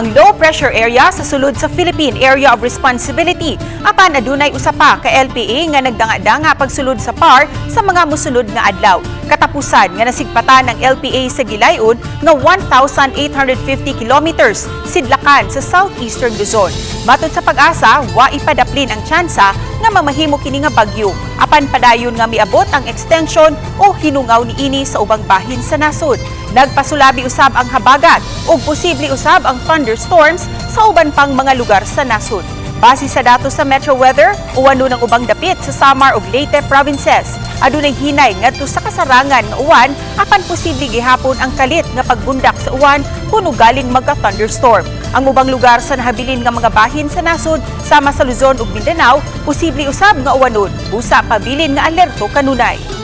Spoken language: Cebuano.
Ang low pressure area sa sulod sa Philippine Area of Responsibility, apan adunay usa pa ka LPA nga nagdanga-danga pagsulod sa PAR sa mga mosunod nga adlaw. Katapusan nga nasigpatan ang LPA sa gilayon nga 1,850 kilometers sidlakan sa southeastern Luzon. Matod sa PAGASA, wa ipadaplin ang tsansa nga mamahimo kini nga bagyo. Apan padayon nga miabot ang extension o hinungaw niini sa ubang bahin sa nasod. Nagpasulabi usab ang habagat ug posible usab ang thunderstorms sa uban pang mga lugar sa nasod. Base sa datos sa Metro Weather, uwan ang ubang dapit sa Samar ug Leyte provinces. Adunay hinay ngadto sa kasarangan nga uwan, apan posible gihapon ang kalit nga pagbundak sa uwan kung ugaling magka-thunderstorm. Ang ubang lugar sa nahabilin nga mga bahin sa nasod sama sa Luzon ug Mindanao, posible usab nga uwanon. Busa, pabilin nga alerto kanunay.